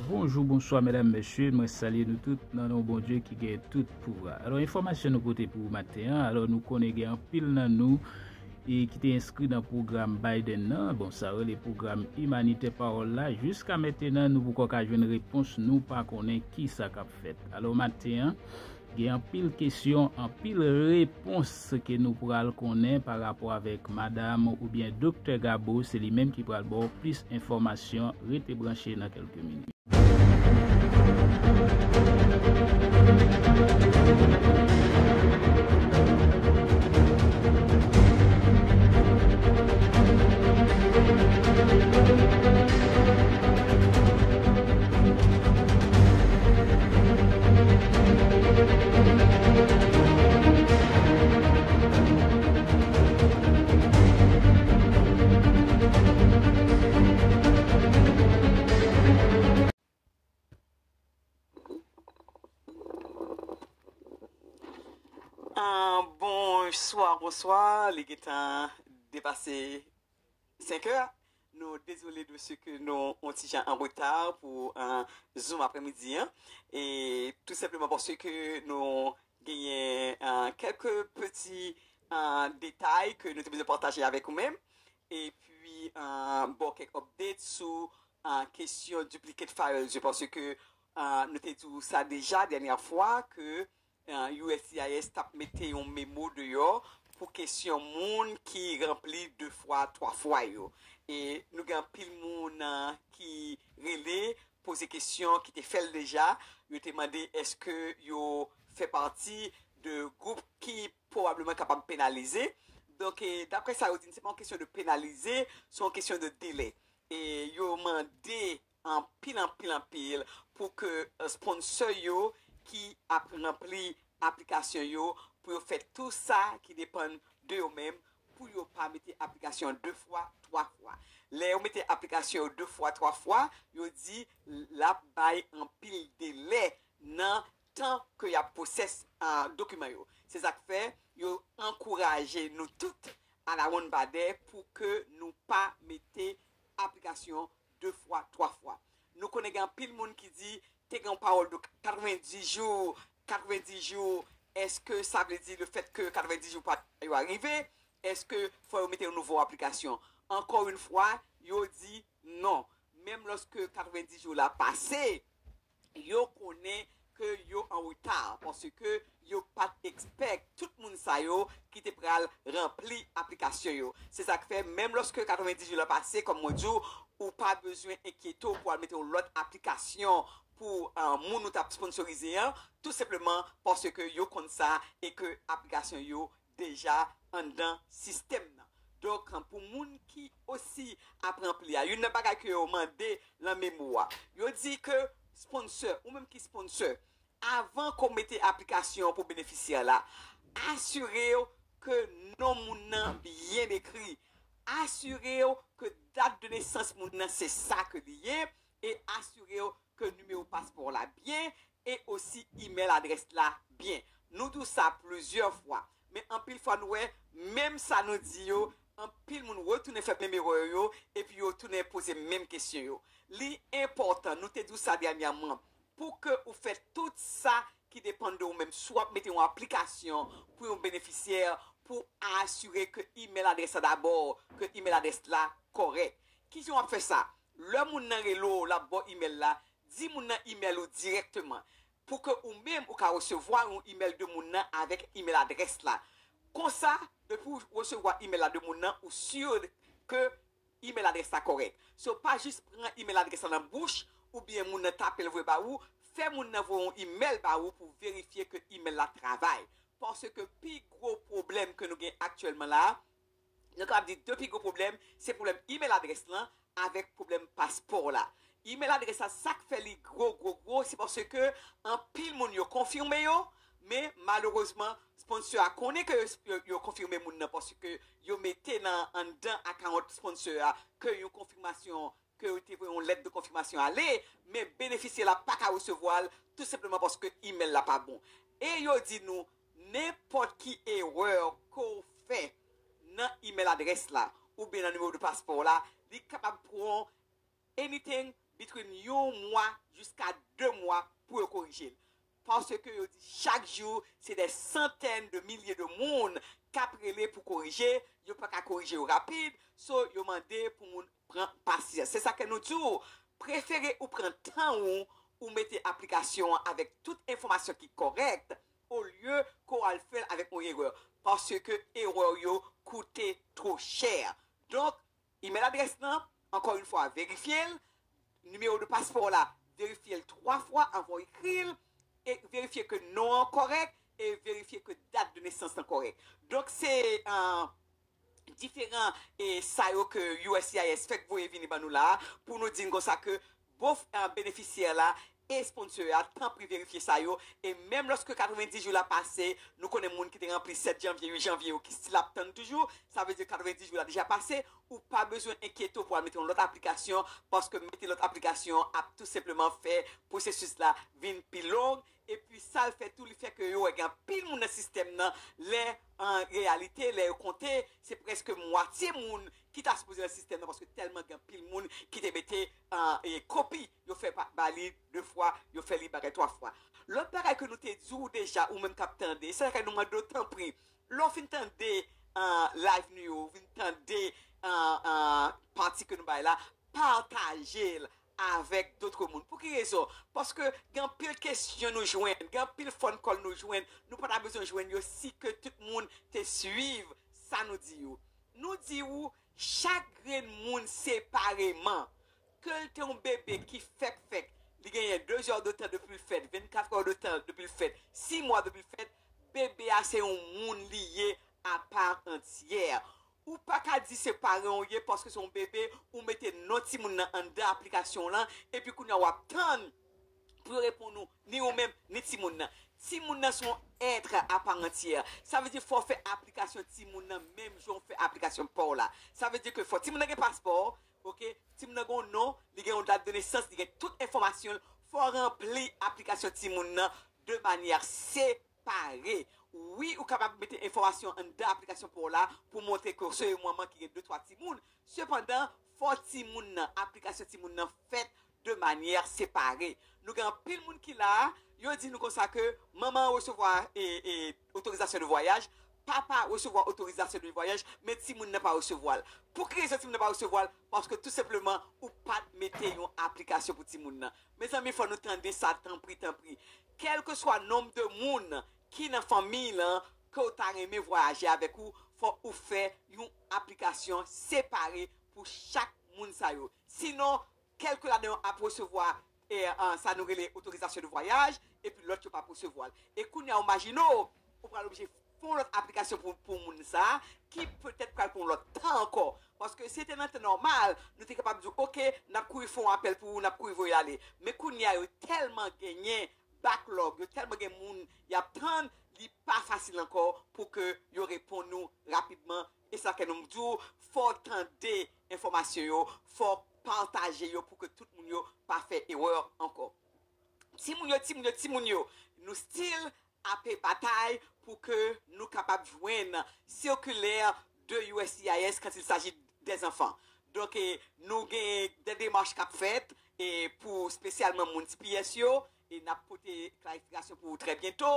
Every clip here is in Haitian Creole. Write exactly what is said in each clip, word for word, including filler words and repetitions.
Bonjou, bonswa, medam, mesye, mwen salye nou tout nan non Bondye ki gen tout pouvwa. Alò, enfòmasyon nou pote pou ou maten an, alò, nou konnen gen anpil nan nou e ki te enskri nan pwogram Biden nan, bon, sa rele pwogram imanitè pawòl la, jiska mentenan, nou poko ka jwenn repons, nou pa konnen ki sa k ap fèt. Alò, maten an, gen anpil kesyon, anpil repons ke nou pral konnen pa rapò avèk madam oubyen doktè Gabo, se li menm ki pral ba w plis enfòmasyon. Rete branche nan kèlke minit. Ah, bonswa, bonswa. Li gentan depase senk è. Nou dezole de se ke nou yon ti jan an reta pou, ah, Zoom aprèmidi an. E tou senpleman paske nou genyen, ah, kèlke peti, ah, detay ke nou te bezwen pataje avèk ou menm. Epi, ah, ba w kèk update sou, ah, kesyon duplicate files yo, paske, ah, nou te di w sa deja dènyè fwa ke, ah, U S C I S t ap mete yon memo deyò pou kesyon moun ki ranpli de fwa, twa fwa yo. E nou gen anpil moun, ah, ki rele, poze kesyon, ki te fè l deja. Yo te mande èske yo fè pati de gwoup ki pwobableman kapab penalize. Donk, e, daprè sa yo di, se pa yon kesyon de penalize, se yon kesyon de delè. E yo mande anpil, anpil, anpil pou ke, eh, sponsor yo ki ap ranpli aplikasyon yo, pou yo fè tou sa ki depann de yo menm, pou yo pa mete aplikasyon de fwa, twa fwa. Lè yo mete aplikasyon yo de fwa, twa fwa, yo di l ap bay anpil delè nan tan ke y ap pwosès, ah, dokiman yo. Se sa k fè yo ankouraje nou tout alawonnbadè pou ke nou pa mete aplikasyon de fwa, twa fwa. Nou konnen gen anpil moun ki di, te gen yon pawòl de katrevenndis jou, katrevenndis jou, èske sa vle di le fèt ke katrevenndis jou pa yo a rive? Èske fò yo mete yon nouvo aplikasyon? Ankò yon fwa, yo di non. Menm lòske katrevenndis jou la pase, yo konnen ke yo an reta, paske yo pa t expect tout moun sa yo ki te pral ranpli aplikasyon yo. Se sa k fè, menm lòske katrevenndis jou la pase, kòm mwen di w, ou pa bezwen enkyete w pou al mete yon lòt aplikasyon pou, ah, moun ou t ap sponsorize an, tou senpleman paske yo konn sa e ke aplikasyon yo deja anndan sistèm nan. Donk, pou moun ki osi ap ranpli a, youn nan bagay ke yo mande lan memo a, yo di ke sponsor, ou menm ki sponsor, avan ke w mete aplikasyon pou benefisyè la, asire w ke non moun nan byen ekri. Asire w ke dat de nesans moun nan se sa ke li ye, e asire w ke nimewo paspò w la byen, e osi imèl adrès la byen. Nou di w sa plizyè fwa, men anpil fwa nou wè, menm sa nou di yo, anpil moun retounen fè menm erè yo, epi yo tounen poze menm kesyon yo. Li enpòtan, nou te di w sa dènyèman, pou ke ou fè tout sa ki depann de ou menm, swa w ap mete yon aplikasyon pou yon benefisyè, pou asire ke imèl adrès la dabò, ke imèl adrès la kòrèk. Kijan w ap fè sa? Lè moun nan rele w, l ap ba w imèl la, di moun nan imèl ou dirèkteman, pou ke ou menm ou ka resevwa yon imèl de moun nan avèk imèl adrès la. Konsa, depi w resevwa imèl la de moun nan, ou si ke imèl adrès la kòrèk. So, pa jis pran imèl adrès la nan bouch, oubyen moun nan tape l voye ba ou, fè moun nan voye yon imèl ba ou pou verifye ke imèl la travay. Paske pi gwo pwoblèm ke nou gen aktyèlman la, nou kapab di de pi gwo pwoblèm, se pwoblèm imèl adrès lan avèk pwoblèm paspò la. Imèl adrès la, sa k fè li gwo, gwo, gwo, se paske anpil moun yo konfime yo, men malerezman, sponsor a konnen ke yo, yo, yo konfime moun nan paske yo mete nan anndan akawont sponsor a ke yon konfimasyon, ke yo te voye yon lèt de konfimasyon ale, men benefisyè la pa ka resevwa l, tou senpleman paske imèl la pa bon. E yo di nou, nenpòt ki erè ke w fè nan imèl adrès la, oubyen nan nimewo de paspò w la, li kapab pran anything between yon mwa jiska de mwa pou yo korije l. Paske yo di chak jou, se dè santèn de milye de moun k ap rele pou korije, yo pa ka korije yo rapid, so yo mande pou moun pran pasyans. Se sa ke nou di w, prefere ou pran tan ou, ou mete aplikasyon an avèk tout enfòmasyon ki kòrèk, olye ke w al fè l avèk yon erè, paske erè yo koute twò chè. Donk, imèl adrès lan, ankò yon fwa, verifye l, nimewo de paspò w la, verifye l twa fwa anvan w ekri l, e verifye ke non an kòrèk, e verifye ke dat de nesans lan kòrèk. Donk, se, euh, diferan, e, sa yo ke U S C I S fèk voye vini ban nou la, pou nou di n konsa ke bon, e, benefisyè la e sponsor a, tanpri verifye sa yo. E menm lòske katrevenndis jou la pase, nou konnen moun ki te ranpli sèt janvye, uit janvye yo ki still ap tann toujou. Sa vle di katrevenndis jou la deja pase, ou pa bezwen enkyete w pou al mete yon lòt aplikasyon, paske mete lòt aplikasyon ap tou senpleman fè pwosesis la vin pi long. Epi sa l fè tou, li fè ke yo wè gen anpil moun nan sistèm nan, lè an reyalite, lè yo konte, se prèske mwatye moun ki ta sipoze nan sistèm nan, paske tèlman gen anpil moun ki te mete, e, kopi, yo fè pa, ba li de fwa, yo fè li bagay twa fwa. Lòt bagay ke nou te di w deja, ou menm k ap tande, se sa k fè nou mande w, tanpri, lè w fin tande, e, live nou yo, ou fin tande, e, e, pati ke nou bay la, pataje l avèk dòt moun. Pou ki rezon? Paske gen anpil kesyon nou jwenn, gen anpil phone call nou jwenn, nou pa ta bezwen jwenn yo si ke tout moun te swiv sa nou di yo. Nou di w, chak grenn moun separeman, ke l te yon bebe ki fèk fèk, li genyen de zè de tan depi l fèt, vennkat è de tan depi l fèt, sis mwa depi l fèt, bebe a se yon moun li ye apa antyè. Ou pa ka di se paran w ye paske se yon bebe, ou mete non timoun nan anndan aplikasyon w lan, epi kounye a w ap tann pou yo reponn ou, ni ou menm, ni timoun nan. Timoun nan se yon èt apa antyè. Sa vle di fò w fè aplikasyon timoun nan menm jan w fè aplikasyon pa w la. Sa vle di ke fò timoun nan gen paspò, oke? Timoun nan gen yon non, li gen yon dat de nesans, li gen tout enfòmasyon l. Fò w ranpli aplikasyon timoun nan de manyè separe. Wi, ou kapab mete enfòmasyon anndan aplikasyon pa w la pou montre ke w se yon manman ki gen de twa timoun. Sepandan, fò timoun nan, aplikasyon timoun nan fèt de manyè separe. Nou gen anpil moun ki la, yo di nou konsa ke manman an resevwa, e, e, otorizasyon de vwayaj, papa resevwa otorizasyon de vwayaj, men timoun nan pa resevwa l. Pou ki rezon timoun nan pa resevwa l? Paske tou senpleman, ou pa t mete yon aplikasyon pou timoun nan. Mezanmi, fò nou tande sa, tanpri, tanpri. Kèlkeswa nonb de moun ki nan fanmiy lan, ke w ta renmen vwayaje avèk ou, fò ou fè yon aplikasyon separe pou chak moun sa yo. Sinon, kèlke ladan yo ap resevwa, e, e, sa nou rele otorizasyon de vwayaj, epi lòt yo p ap resevwa l. E kounye a, w imajine w, ou pral oblije fè yon lòt aplikasyon pou, pou moun sa, ki petèt pral pran yon lòt tan ankò. Paske si se te nan tan nòmal, nou te kapab di w, oke, n ap kouri fè yon apèl pou ou, n ap kouri voye l ale. Men kounye a, yo tèlman genyen backlog, yo tèlman gen moun y ap tann, li pa fasil ankò pou ke yo reponn nou rapidman. E sa ke nou di w, fò w tande enfòmasyon yo, fò w pataje yo pou ke tout moun yo pa fè erè ankò. Timoun yo, timoun yo, timoun yo, nou still ape batay pou ke nou kapab jwenn sirkilè de U S C I S quand il s'agit des enfants. Donk, e, nou gen de demach k ap fèt, e, pou espesyalman moun T P S yo, e n ap pote klarifikasyon pou ou trè byento,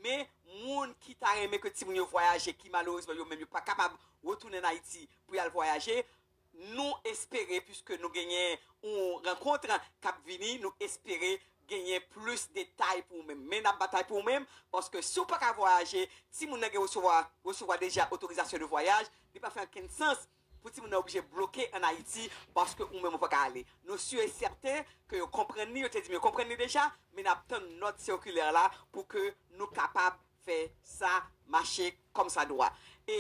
men moun ki ta renmen ke timoun yo vwayaje, ki malerezman yo menm yo pa kapab retounen an Ayiti pou y al vwayaje, nou espere, piske nou genyen yon rankont k ap vini, nou espere genyen plis detay pou ou menm. Men n ap batay pou ou menm, paske si w pa ka vwayaje, timoun nan gen resevwa, resevwa deja otorizasyon de vwayaj, li pa fè okenn sans pou timoun nan oblije bloke an Ayiti paske ou menm ou pa ka ale. Nou si e sèten ke yo konprann li, yo te di m yo konprann li deja, men n ap tann nòt sikilè la pou ke nou kapab fè sa mache kòmsadwa. E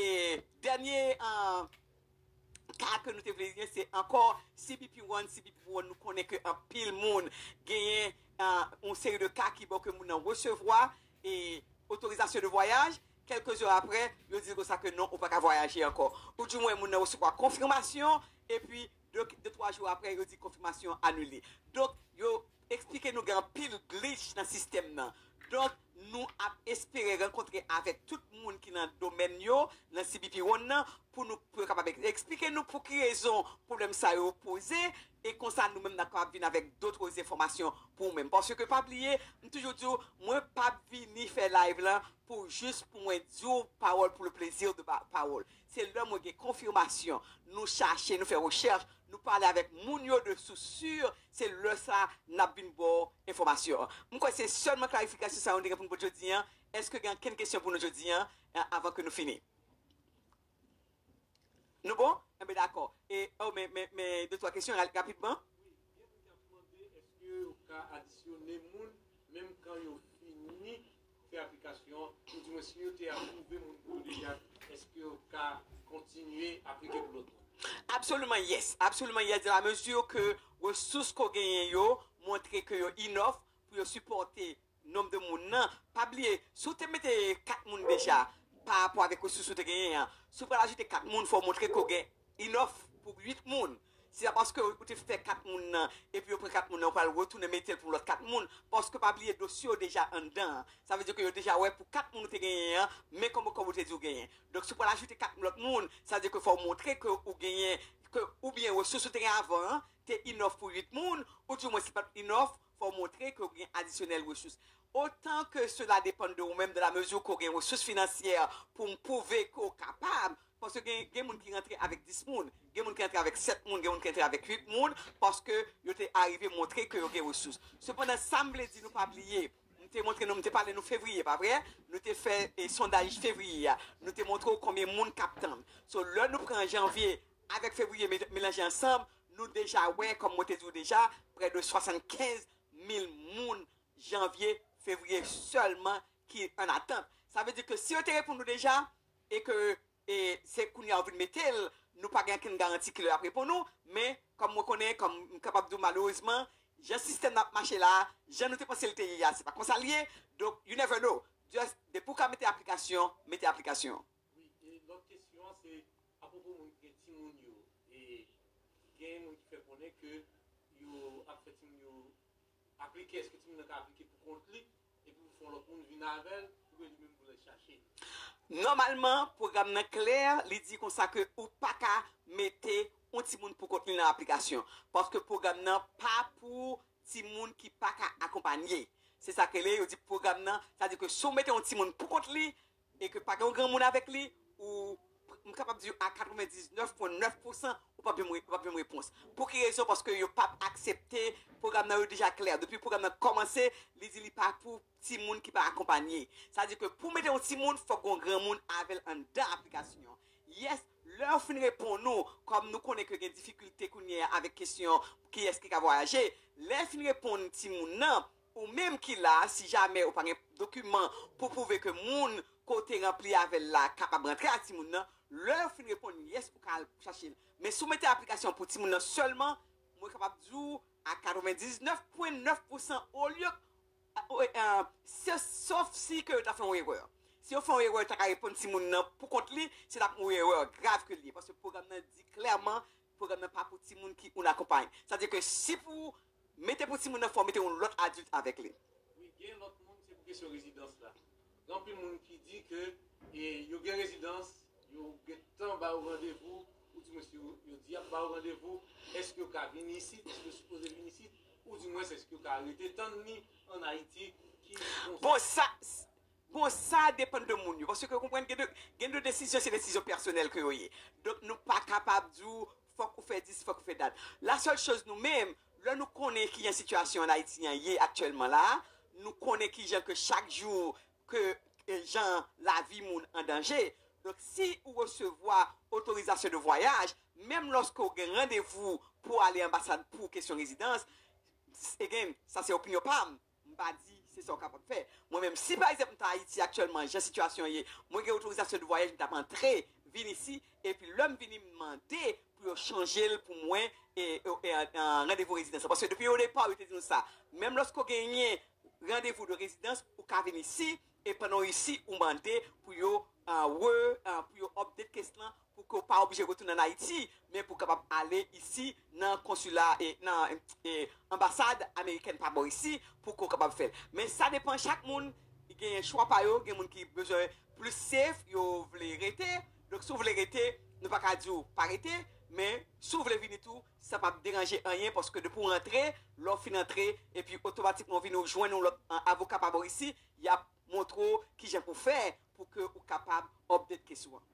dènye, e, ka ke nou te vle gen, se ankò C B P One, C B P One, nou konnen ke anpil moun genyen, e, yon seri de ka ki bon ke moun nan resevwa, e, otorizasyon de vwayaj, kèlke zè aprè, yo di l konsa ke non, ou pa ka vwayaje ankò. Ou di mwen moun nan resevwa konfimasyon, epi de, de twa jou aprè, yo di konfimasyon anile. Donk, yo eksplike nou gen anpil glitch nan sistèm nan. Donk, Nou ap espere rankontre avèk tout moun ki nan domèn yo, nan C B P One nan, pou nou, pou yo kapab eksplike nou pou ki rezon pwoblèm sa yo poze, e konsa nou menm n ap kapab vin avèk dòt enfòmasyon pou ou menm. Paske pa bliye, m toujou di w, mwen p ap vini fè live lan pou jis pou mwen di w pawòl pou le plaisir de pa- pawòl. Se lè mwen gen konfimasyon, nou chache, nou fè rechèch, nou pale avèk moun yo de sous sur, se lè sa n ap vin ba w enfòmasyon an. M kwè se sèlman klarifikasyon sa yo n te gen pou n pote jodi an. Èske gen ankenn kesyon pou nou jodi an, a- avan ke nou fini? Nou bon? Enben dakò. E, oh, men, men, men de twa kesyon ra- rapidman. Wi, gen moun ki ap mande èske yo ka adisyone moun menm kan yo fini fè aplikasyon, oudimwen si yo te apwouve moun pou yo deja, èske yo ka kontinye aplike pou lòt moun? Absolument yes. Absolument yes. Dans la mesure que resous ke w genyen yo montre ke yo enough pou yo sipòte nonb de moun nan. Pa bliye, si w te mete kat moun deja pa rapò avèk resous ou te genyen an, si w pral ajoute kat moun, fò w montre ke w gen enough pou uit moun. Se pa paske ou te fè kat moun nan, epi yo pran kat moun nan, ou pral retounen mete l pou lòt kat moun. Paske pa bliye, dosye yo deja anndan an. Sa vle di ke yo deja wè pou kat moun ou te genyen an, men kòm, kòm ou te di w genyen. Donk, si w pral ajoute kat lòt moun, sa vle di ke fò w montre ke ou genyen, ke oubyen resous ou te gen avan an, te enough pou uit moun, oudimwen si l pa t enough, fò w montre ke w gen adisyonèl resous. Autant que cela dépend de ou menm, dans la mesure ke w gen resous finansyè pou m pwouve ke w kapab, paske gen, gen moun ki rantre avèk dis moun, gen moun ki rantre avèk sèt moun, gen moun ki rantre avèk uit moun, paske yo te arive montre ke yo gen resous. Sepandan, sa m vle di nou pa bliye, m te montre nou, m te pale nou fevriye, pa vre? Nou te fè e, sondaj fevriye a. Nou te montre w konbyen moun k ap tann. So, lè nou pran janvye avèk fevriye me- melanje ansanm, nou deja wè, kòm mwen te di w deja, prè de swasannkenz mil moun janvye, fevriye sèlman ki an atant. Sa vle di ke si yo te reponn nou deja, e ke e se kounye a yo vin mete l, nou pa gen okenn garanti ki lè y ap reponn nou, men kòm mwen konnen, kòm m kapab di w malerezman, jan sistèm nan ap mache la, jan nou te panse l te ye a, se pa konsa l ye. Donk, you never know. Just, depi w ka mete aplikasyon, mete aplikasyon. Wi, e lòt kesyon an, se apwopo moun ki gen timoun yo. E gen moun ki fè konnen ke yo ap fè timoun yo aplike, èske timoun nan ka aplike pou kont li, epi pou fè yon lòt moun vin avè l, oubyen li menm pou l al chache l? Nòmalman, pwogram nan klè, li di konsa ke ou pa ka mete yon timoun pou kont li nan aplikasyon, paske pwogram nan pa pou timoun ki pa ka akonpanye. Se sa k rele, yo di pwogram nan, sa di ke si w mete yon timoun pou kont li, e ke pa gen yon granmoun avèk li, ou, m kapab di a katrevendiznèf pwen nèf pousan, ou p ap janm re- ou p ap janm repons. Pou ki rezon? Paske yo p ap aksepte, pwogram nan yo deja klè. Depi pwogram nan kòmanse, li di li pa pou timoun ki pa akonpanye. Sa di ke pou mete yon timoun, fòk gen yon granmoun avè l anndan aplikasyon an. Yes, lè yo fin reponn nou, kòm nou konnen ke gen difikilte kounye a avèk kesyon kiyès ki ka vwayaje, lè yo fin reponn timoun nan, ou menm ki la, si jamè ou pa gen dokiman pou pwouve ke moun ke w te ranpli avè l la kapab rantre ak timoun nan, lè yo fin reponn yes, ou ka al chache l. Men si w mete aplikasyon pou timoun nan sèlman, mwen kapab di w a katrevendiznèf pwen nèf pousan olye, se, sof si ke yo ta fè yon erè. Si yo fè yon erè, yo ta ka reponn timoun nan pou kont li, se t ap yon erè grav ke l ye. Paske pwogram nan di klèman, pwogram nan pa pou timoun ki unakonpaye. Sa di ke si pou mete pou timoun nan, fò mete yon lòt adilt avèk li. Wi, gen lòt moun, se pou kesyon rezidans la. Gen anpil moun ki di ke e, yo gen rezidans, yo gentan ba yo randevou, oudimwens yo, yo di y ap ba yo randevou, èske yo ka vin isit, èske yo sipoze vin isit, oudimwens èske yo ka rete tann li ann Ayiti, ki Bon, sa, Bon, sa depann de moun yo. Paske w konprann, gen de, gen de desizyon, se desizyon pèsonèl ke yo ye. Donk, nou pa kapab di w, fòk ou fè dis, fòk ou fè dat. La sèl choz nou menm, lè nou konnen kijan sitiyasyon ann Ayiti an ye aktyèlman la, nou konnen kijan ke chak jou, ke, ke jan lavi moun an danje. Donk, si ou resevwa otorizasyon de vwayaj, menm lòske w gen randevou pou ale anbasad pou kesyon rezidans, again, sa se opinyon pa m. M pa di se sa w kapab fè. Mwen menm, si pa egzanp m ta Ayiti aktyèlman, jan sitiyasyon an ye, mwen gen otorizasyon de vwayaj, m t ap antre, vin isi, epi lè m vini, m mande pou yo chanje l pou mwen, e, e, e, an, an randevou rezidans lan. Paske depi o depa, yo te di nou sa. Menm lòske w genyen randevou de rezidans, ou ka vin isi, e pandan w isi, ou mande pou yo, ah, re, ah, pou yo update case lan, pou ke w pa oblije retounen ann Ayiti, men pou w kapab ale isi nan konsila, e, nan, e, anbasad amerikèn pa bò isi, pou ke w kapab fè l. Men sa depann chak moun, genyen chwa pa yo, gen moun ki bezwen plis safe, yo vle rete. Donk, si w vle rete, nou pa ka di w pa rete, men si w vle vini tou, sa p ap deranje anyen, paske depi w rantre, lè w fin antre, epi otomatikman w vini, w jwenn yon lòt, an, avoka pa bò isi, y ap montre w kijan pou fè pou ke ou kapab update case ou an.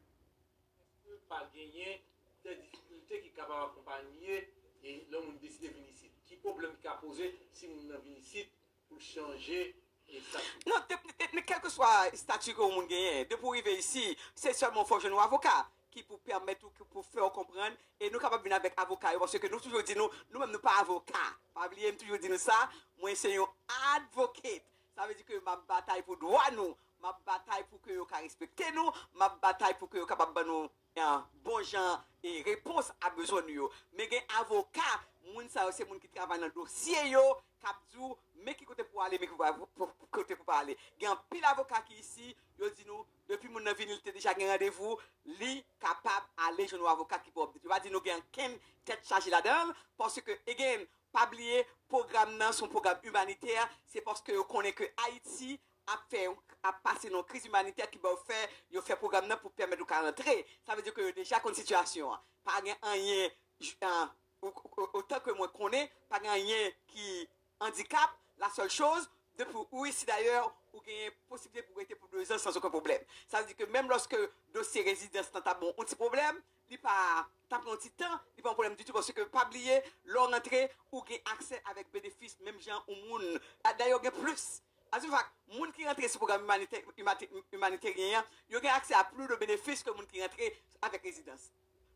Èske pa genyen de difikilte ki kapab akonpanye e lè moun deside vin isit? Ki pwoblèm ki ka poze si moun nan vin isit pou l chanje estati? Non, de, de, de, kèlkeswa estati ke yon moun genyen, depi w rive isi, se sèlman fò w jwenn yon avoka ki pou pèmèt ou, ki pou fè w konprann, e nou kapab vin avèk avoka yo, paske nou toujou di nou, nou menm nou pa avoka. Pa bliye, m toujou di nou sa, mwen se yon advocate. Sa vle di ke m ap batay pou dwa nou, m ap batay pou ke yo ka respekte nou, m ap batay pou ke yo kapab ban nou, eh, bon jan e repons a bezwen nou yo. Men gen avoka, moun sa yo se moun ki travay nan dosye yo, k ap di w men ki kote pou ale, men ki kote pou pa ale. Gen anpil avoka ki isi, yo di nou, depi moun nan vini, li te deja gen randevou, li kapab ale jwenn yon avoka ki pou update. Yo pa di nou gen ankenn tèt chaje ladan l, paske, again, pa bliye, pwogram nan se yon pwogram imanitè, se paske yo konnen ke Ayiti ap fè, ap pase nan yon kriz imanitè ki ba yo fè, yo fè pwogram nan pou pèmèt ou ka rantre. Sa vle di ke yo deja konn sitiyasyon an. Pa gen anyen, j-, an, o-, o-, otan ke mwen konnen, pa gen anyen ki andikap. La sèl choz, depi ou isi dayè, ou genyen posiblite pou rete pou de zan san okenn pwoblèm. Sa vle di ke menm lòske dosye rezidans lan ta bon yon ti pwoblèm, li pa, ta pran yon ti tan, li pa yon pwoblèm ditou, paske pa bliye, lè w rantre, ou gen aksè avèk benefis, menm jan yon moun. A, dayè, ou gen plis. As a matter of fact, moun ki rantre sou pwogram imanitè, imanitè, imaniteryen an, yo gen aksè a plis de benefis ke moun ki rantre avèk rezidans.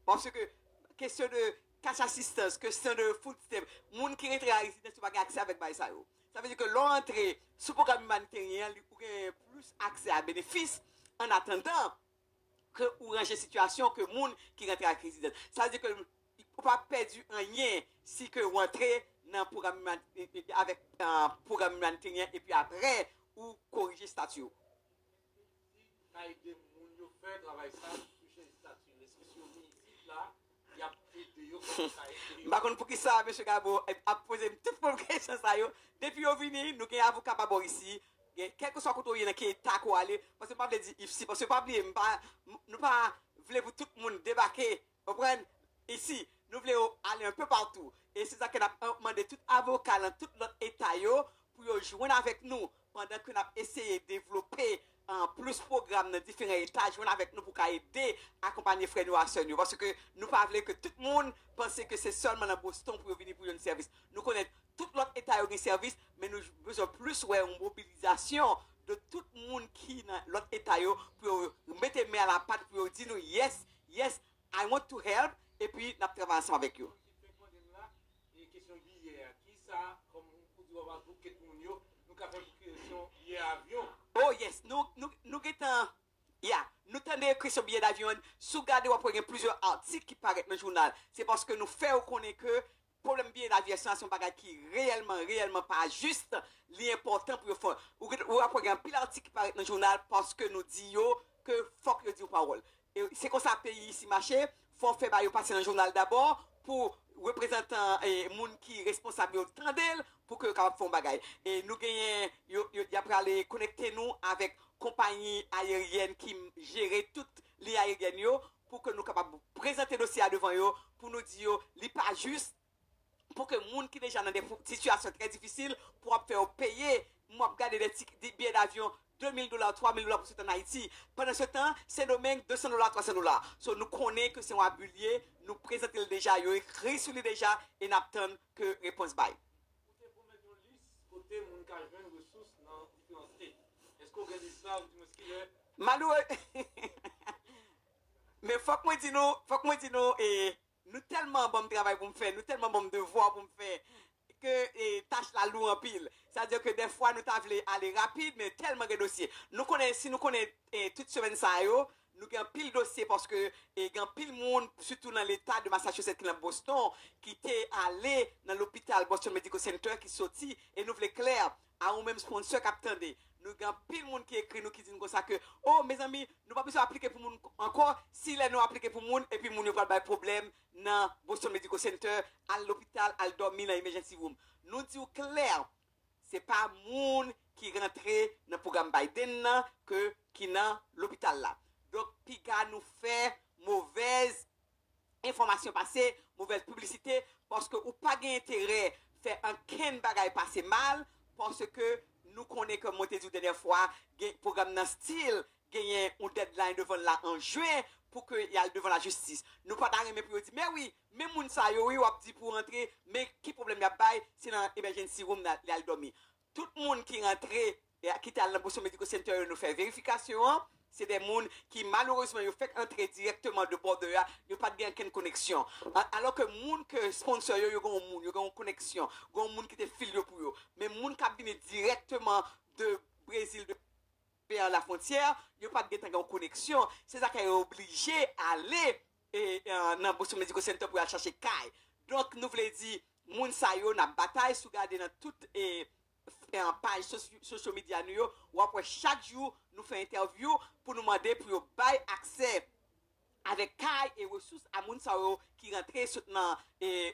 Paske kesyon de cash assistance, kesyon de food stamp, moun ki rantre a rezidans, yo pa gen aksè avèk bagay sa yo. Sa vle di ke lè w rantre sou pwogram imaniteryen an, li, ou gen plis aksè a benefis, an atandan ke ou ranje sitiyasyon ke moun ki rantre ak rezidans. Sa vle di ke ou pa pèdi anyen si ke ou antre nan pwogram iman-, avèk, ah, pwogram imaniteryen epi apre ou korije estati w. Ka ede moun yo fè travay sa pou chanje estati. Lè si yo vin isit la, y ap ede yo, kòman ka ede yo? M pa konn poukisa mesye Gabo ap poze m tout fòm kesyon sa yo. Depi yo vini, nou gen avoka pa bò isi. Gen, kèlkeswa kote w ye, nan ki eta ke w ale, paske m pa vle di isi, paske pa bliye, m pa, m, nou pa vle pou tout moun debake, konprann, isi. Nou vle yo ale un peu partout. E se sa ke n ap, eh, mande tout avoka nan tout lòt eta yo pou yo jwenn avèk nou pandan ke n ap eseye devlope, eh, plis pwogram nan diferan eta, jwenn avèk nou pou ka ede akonpanye frè nou ak sè nou yo. Paske nou pa vle ke tout moun panse ke se sèlman nan Boston pou yo vini pou yo jwenn sèvis. Nou konnen tout lòt eta yo gen sèvis, men nou bezwen plis wè yon mobilizasyon de tout moun ki nan lòt eta yo pou yo mete men a la pat, pou yo di nou, "Yes, yes, I want to help," epi n ap travay ansanm avèk yo. Ki fèk mande m la, e kesyon biyè a, kisa, kòm ou di w ap advocate moun yo, nou ka fè pou kesyon biyè avyon? Oh yes, nou, nou, nou gentan, ya, nou tande kesyon biyè davyon an. Si w gade, w ap wè gen plizyè atik ki parèt nan jounal. Se paske nou fè yo konnen ke pwoblèm biyè davyon an se yon bagay ki reyèlman, reyèlman pa jis, li enpòtan pou yo fè. Ou, ou ap wè gen anpil atik ki parèt nan jounal paske nou di yo ke fòk yo di yon pawòl. E se konsa peyi isi mache, fò w fè bagay yo pase nan jounal dabò pou reprezantan, e, moun ki responsab yo tande l, pou ke yo kapab fè yon bagay. E nou genyen, yo, yo, y ap prale konekte nou avèk konpayi ayeryèn ki jere tout liy ayeryèn yo, pou ke nou kapab prezante dosye a devan yo, pou nou di yo, li pa jis, pou ke moun ki deja nan de fo-, sitiyasyon trè difisil, pou ap fè yo peye, m ap gade de ti, de biyè davyon de mil dola, twa mil dola pou sot ann Ayiti. Pandan se tan, Sendomeng, de san dola, twa san dola. So, nou konnen ke se yon abi l ye, nou prezante l deja, yo ekri sou li deja, e n ap tann ke repons bay. Ou te pwomèt yon lis kote moun ka jwenn resous nan diferan state. Èske w gen lis la, ou di mwen kilè? Malere-, men fòk mwen di nou, fòk mwen di nou, e, nou tèlman ban m travay pou m fè, nou tèlman ban m devwa pou m fè, ke, e, tach la lou anpil. Sa vle di ke dèfwa nou ta vle ale rapid, men tèlman gen dosye. Nou konnen, si nou konnen, e, tout semèn sa yo, nou gen anpil dosye paske, e, gen anpil moun, sitou nan leta de Massachusetts ki nan Boston, ki te ale nan lopital Boston Medical Center, ki soti, e nou vle klè, a ou menm sponsor k ap tande. Nou gen anpil moun ki ekri nou, ki di nou konsa ke, "Oh, mezanmi, nou pa bezwen aplike pou moun ankò. Si lè nou aplike pou moun, epi moun yo pral bay pwoblèm nan Boston Medical Center, al lopital, al dòmi nan emergency room." Nou di w klè, se pa moun ki rantre nan pwogram Biden nan, ke, ki nan lopital la. Donk, piga nou fè movèz enfòmasyon pase, movèz piblisite, paske ou pa gen enterè fè ankenn bagay pase mal, paske nou konnen, kòm mwen te di w dènyè fwa, gen pwogram nan still genyen yon deadline devan l la an jen pou ke y al devan lajistis. Nou pa ta renmen pou yo di, men wi, men moun sa yo, wi, w ap di pou rantre, men ki pwoblèm y ap bay, se nan emergency room y al dòmi. Tout moun ki rantre, ki te al nan Boston Medical Center yo, nou fè verifikasyon an, se de moun ki malerezman yo fèk antre dirèkteman de border a, yo pa t gen ankenn koneksyon. Alò ke moun ke sponsor yo, yo gen yon moun, yo gen yon koneksyon, gen yon moun ki te fil yo pou yo. Men moun k ap vini dirèkteman de Brezil, de an la fwontyè, yo pa t gentan gen yon koneksyon. Se sa k fè yo oblije ale e, e, nan Boston Medical Center pou y al chache kay. Donk, nou vle di, moun sa yo, n ap batay, si w gade nan tout e, e, paj sosyo medya nou yo, w ap wè chak jou nou fè entèvyou pou nou mande pou yo bay aksè avèk kay e resous a moun sa yo ki rantre sot nan e,